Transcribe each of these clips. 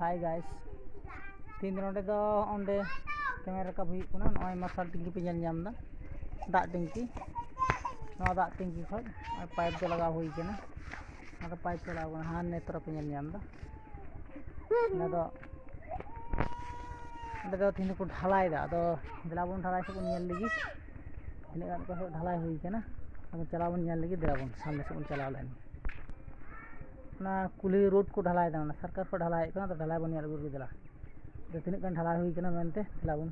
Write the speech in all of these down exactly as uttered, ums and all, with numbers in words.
Hi guys, ᱛᱮᱦᱮᱧ ᱫᱚ ᱱᱚᱰᱮ ᱫᱚ ᱚᱸᱰᱮ ᱠᱮᱢᱮᱨᱟ ᱨᱟᱠᱟᱵ ᱦᱩᱭᱩᱜ ᱠᱟᱱᱟ᱾ ᱱᱚᱜᱼᱚᱭ ᱢᱟᱨᱥᱟᱞ ᱴᱮᱝᱠᱤ ᱯᱮ ᱧᱮᱞ ᱧᱟᱢ ᱮᱫᱟ, ᱫᱟᱜ ᱴᱮᱝᱠᱤ᱾ ᱱᱚᱣᱟ ᱫᱟᱜ ᱴᱮᱝᱠᱤ ᱠᱷᱚᱱ ᱱᱚᱜᱼᱚᱭ ᱯᱟᱭᱤᱯ ᱫᱚ ᱞᱟᱜᱟᱣ ᱦᱩᱭ ᱠᱟᱱᱟ᱾ ᱚᱱᱟ ᱫᱚ ᱯᱟᱭᱤᱯ ᱪᱟᱞᱟᱣ ᱠᱟᱱᱟ, ᱦᱟᱱᱮ ᱛᱚᱨᱚᱯ ᱯᱮ ᱧᱮᱞ ᱧᱟᱢ ᱮᱫᱟ᱾ ᱚᱱᱟ ᱫᱚ ᱚᱸᱰᱮ ᱫᱚ ᱛᱮᱦᱮᱧ ᱫᱚᱠᱚ ᱰᱷᱟᱞᱟᱭ ᱮᱫᱟ᱾ ᱟᱫᱚ ᱫᱮᱞᱟ ᱵᱚᱱ ᱰᱷᱟᱞᱟᱭ ᱥᱮᱫ ᱵᱚᱱ ᱧᱮᱞ ᱞᱮᱜᱮ, ᱛᱤᱱᱟᱹᱜ ᱜᱟᱱ ᱠᱚ ᱰᱷᱟᱞᱟᱭ ᱦᱩᱭ ᱠᱟᱱᱟ᱾ ᱟᱫᱚ ᱪᱟᱞᱟᱣ ᱵᱚᱱ ᱧᱮᱞ ᱞᱮᱜᱮ, ᱫᱮᱞᱟ ᱵᱚᱱ ᱥᱟᱢᱱᱮ ᱥᱮᱫ ᱵᱚᱱ ᱪᱟᱞᱟᱣ ᱞᱮᱱ ᱜᱮ᱾ ᱚᱱᱟ ᱠᱩᱞᱦᱤ ᱨᱳᱰ ᱠᱚ ᱰᱷᱟᱞᱟᱭ ᱮᱫᱟ, ᱚᱱᱟ ᱥᱚᱨᱠᱟᱨ ᱠᱚ ᱰᱷᱟᱞᱟᱭ ᱮᱫ ᱠᱟᱱᱟ᱾ ᱟᱫᱚ ᱰᱷᱟᱞᱟᱭ ᱵᱚᱱ ᱧᱮᱞ ᱟᱹᱜᱩ ᱞᱮᱜᱮ, ᱫᱮᱞᱟ᱾ ᱟᱫᱚ ᱛᱤᱱᱟᱹᱜ ᱜᱟᱱ ᱰᱷᱟᱞᱟᱭ ᱦᱩᱭ ᱠᱟᱱᱟ ᱢᱮᱱᱛᱮ ᱫᱮᱞᱟ ᱵᱚᱱ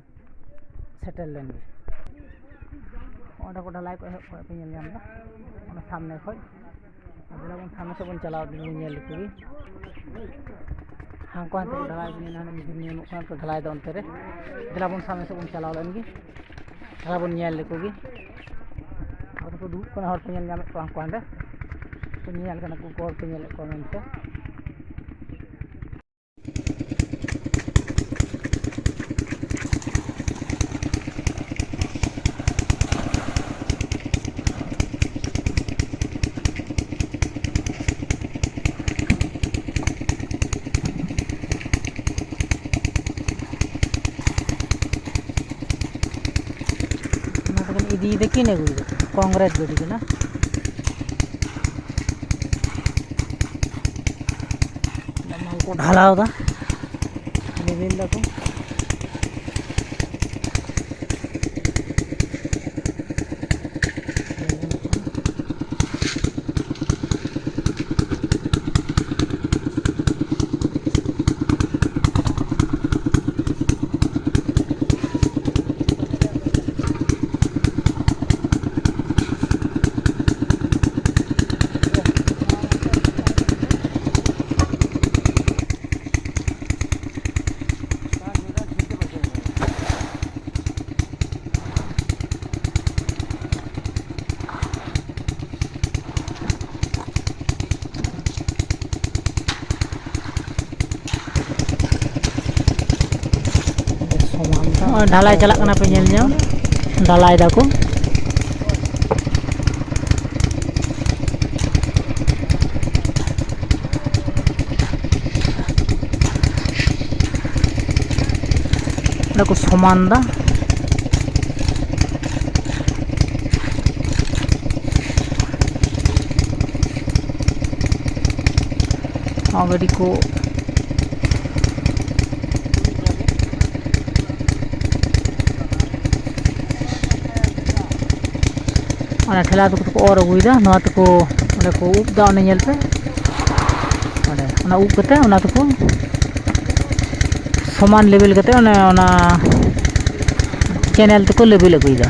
ᱥᱮᱴᱮᱨ ᱞᱮᱱ ᱜᱮ᱾ ᱚᱸᱰᱮ ᱠᱚ ᱰᱷᱟᱞᱟᱭ ᱠᱚ ᱮᱦᱚᱵ ᱠᱚᱜᱼᱟ ᱯᱮ ᱧᱮᱞ ᱧᱟᱢ ᱮᱫᱟ, ᱚᱱᱟ ᱥᱟᱢᱱᱮ ᱠᱷᱚᱱ᱾ ᱫᱮᱞᱟ ᱵᱚᱱ ᱥᱟᱢᱱᱮ ᱥᱮᱫ ᱵᱚᱱ ᱪᱟᱞᱟᱣ ᱞᱮᱱ ᱜᱮ, ᱧᱮᱞ ᱞᱮᱠᱚ ᱜᱮ᱾ ᱦᱟᱱᱠᱩ ᱦᱟᱱᱛᱮ ᱠᱚ ᱰᱷᱟᱞᱟᱭ ᱠᱚ ᱧᱮᱞ ᱧᱟᱢᱚᱜ ᱠᱟᱱᱟ, ᱠᱚ ᱰᱷᱟᱞᱟᱭ ᱫᱚ ᱚᱱᱛᱮ ᱨᱮ᱾ ᱫᱮᱞᱟ ᱵᱚᱱ ᱥᱟᱢᱱᱮ ᱥᱮᱫ ᱵᱚᱱ ᱪᱟᱞᱟᱣ ᱞᱮᱱ ᱜᱮ, ᱫᱮᱞᱟ ᱵᱚᱱ ᱧᱮᱞ ᱞᱮᱠᱚ ᱜᱮ᱾ ᱟᱫᱚ ᱠᱚ ᱫᱩᱲᱩᱵ ᱠᱟᱱᱟ, ᱦᱚᱲ ᱠᱚ ᱧᱮᱞ ᱧᱟᱢᱮᱫ ᱠᱚᱣᱟ ᱦᱟᱱᱠᱩ ᱦᱟᱸᱰᱮ᱾ ᱠᱚ ᱧᱮᱧᱮᱞ ᱠᱟᱱᱟ ᱠᱚ, ᱦᱚᱲ ᱠᱚ ᱧᱮᱞᱮᱫ ᱠᱚᱣᱟ ᱢᱮᱱᱛᱮ᱾ ᱚᱱᱟ ᱛᱮᱠᱤᱱ ᱤᱫᱤᱭᱮᱫᱟ ᱠᱤᱱ, ᱟᱹᱜᱩᱭᱮᱫᱟ ᱠᱤᱱ᱾ ᱠᱚᱝᱜᱨᱮᱥ ᱜᱟᱹᱰᱤ ᱠᱟᱱᱟ᱾ ᱢᱟᱞ ᱠᱚ ᱰᱷᱟᱞᱟᱣ ᱮᱫᱟ, ᱞᱮᱵᱮᱞ ᱫᱟᱠᱚ᱾ ᱱᱚᱜᱼᱚᱭ ᱰᱷᱟᱞᱟᱭ ᱪᱟᱞᱟᱜ ᱠᱟᱱᱟ ᱯᱮ ᱧᱮᱞ ᱧᱟᱢ, ᱰᱷᱟᱞᱟᱭ ᱫᱟᱠᱚ᱾ ᱠᱚ ᱥᱚᱢᱟᱱ ᱫᱟ᱾ ᱱᱚᱣᱟ ᱜᱟᱹᱰᱤ ᱠᱚ ᱚᱱᱟ ᱴᱷᱮᱞᱟ ᱛᱮᱠᱚ ᱚᱨ ᱟᱹᱜᱩᱭᱮᱫᱟ, ᱱᱚᱣᱟ ᱛᱮᱠᱚ ᱚᱸᱰᱮ ᱠᱚ ᱩᱵ ᱫᱟ, ᱚᱱᱮ ᱧᱮᱞ ᱯᱮ, ᱚᱸᱰᱮ ᱚᱱᱟ ᱩᱵ ᱠᱟᱛᱮ ᱚᱱᱟ ᱛᱮᱠᱚ ᱥᱚᱢᱟᱱ ᱞᱮᱵᱮᱞ ᱠᱟᱛᱮ ᱚᱱᱮ ᱚᱱᱟ ᱪᱮᱱᱮᱞ ᱛᱮᱠᱚ ᱞᱮᱵᱮᱞ ᱟᱹᱜᱩᱭᱮᱫᱟ᱾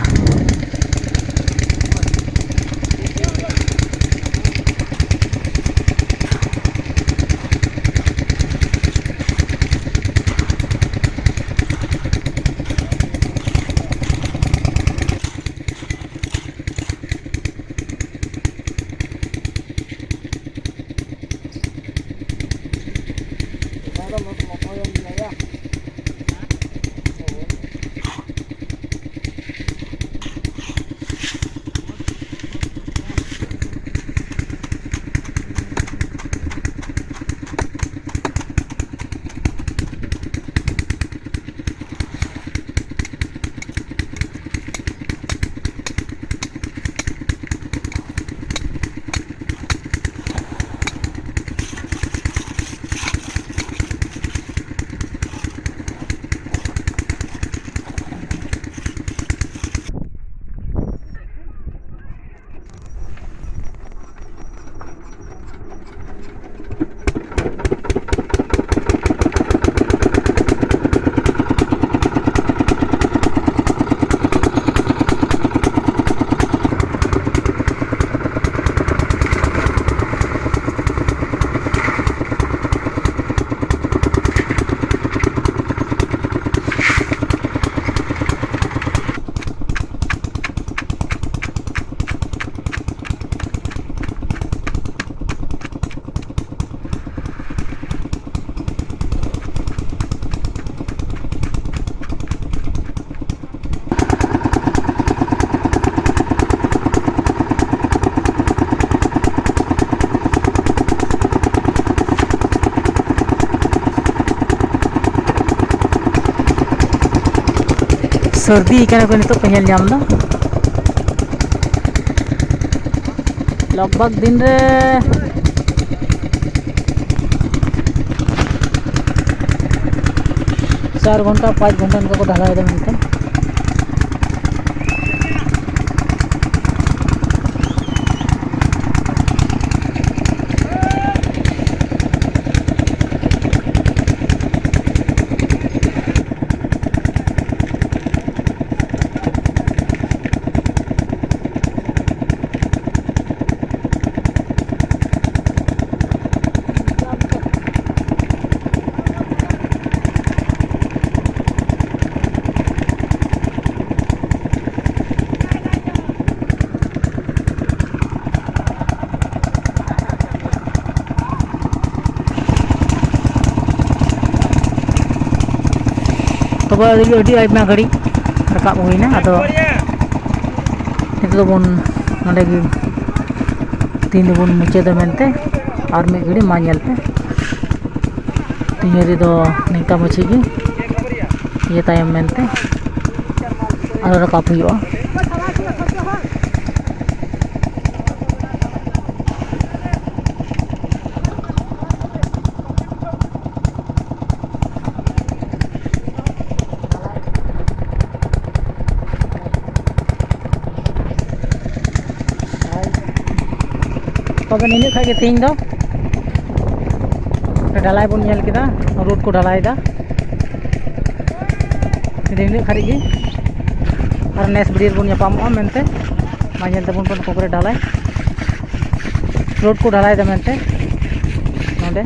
ᱥᱟᱹᱨᱫᱤ ᱠᱟᱱᱟ ᱠᱚ, ᱱᱤᱛᱚᱜ ᱯᱮ ᱧᱮᱞ ᱧᱟᱢ ᱮᱫᱟ᱾ ᱞᱟᱜᱽ ᱵᱷᱟᱜᱽ ᱫᱤᱱ ᱨᱮ ᱪᱟᱨ ᱜᱷᱚᱱᱴᱟ, ᱯᱟᱸᱪ ᱜᱷᱚᱱᱴᱟ ᱚᱱᱠᱟ ᱠᱚ ᱰᱷᱟᱞᱟᱭᱮᱫᱟ ᱢᱮᱱᱛᱮ᱾ ᱛᱚᱵᱮ ᱟᱹᱰᱤ, ᱟᱹᱰᱤ ᱟᱭᱢᱟ ᱜᱷᱟᱹᱲᱤᱡ ᱨᱟᱠᱟᱵ ᱦᱩᱭᱱᱟ᱾ ᱟᱫᱚ ᱱᱤᱛᱚᱜ ᱫᱚᱵᱚᱱ ᱱᱚᱸᱰᱮ ᱜᱮ ᱛᱮᱦᱮᱧ ᱫᱚᱵᱚᱱ ᱢᱩᱪᱟᱹᱫᱟ ᱢᱮᱱᱛᱮ᱾ ᱟᱨ ᱢᱤᱫ ᱜᱷᱟᱹᱲᱤᱡ ᱢᱟ ᱧᱮᱞ ᱯᱮ, ᱛᱮᱦᱮᱧ ᱨᱮᱫᱚ ᱱᱤᱝᱠᱟ ᱢᱟᱹᱪᱷᱤ ᱜᱮ ᱤᱭᱟᱹ ᱛᱟᱭᱚᱢ ᱢᱮᱱᱛᱮ ᱟᱨᱚ ᱨᱟᱠᱟᱵ ᱦᱩᱭᱩᱜᱼᱟ᱾ ᱛᱚᱵᱮ ᱱᱤᱱᱟᱹᱜ ᱠᱷᱟᱡ ᱜᱮ ᱛᱮᱦᱮᱧ ᱫᱚ᱾ ᱰᱷᱟᱞᱟᱭ ᱵᱚᱱ ᱧᱮᱞ ᱠᱮᱫᱟ, ᱨᱳᱰ ᱠᱚ ᱰᱷᱟᱞᱟᱭᱮᱫᱟ᱾ ᱱᱤᱱᱟᱹᱜ ᱠᱷᱟᱹᱨᱤᱡ ᱜᱮ, ᱟᱨ ᱱᱮᱠᱥᱴ ᱵᱷᱤᱰᱤᱭᱳ ᱨᱮᱵᱚᱱ ᱧᱟᱯᱟᱢᱚᱜᱼᱟ ᱢᱮᱱᱛᱮ᱾ ᱢᱟ ᱧᱮᱞ ᱛᱟᱵᱚᱱ ᱯᱮ ᱱᱚᱝᱠᱟ ᱠᱚᱨᱮ ᱰᱷᱟᱞᱟᱭ, ᱨᱳᱰ ᱠᱚ ᱰᱷᱟᱞᱟᱭᱮᱫᱟ ᱢᱮᱱᱛᱮ ᱱᱚᱰᱮ᱾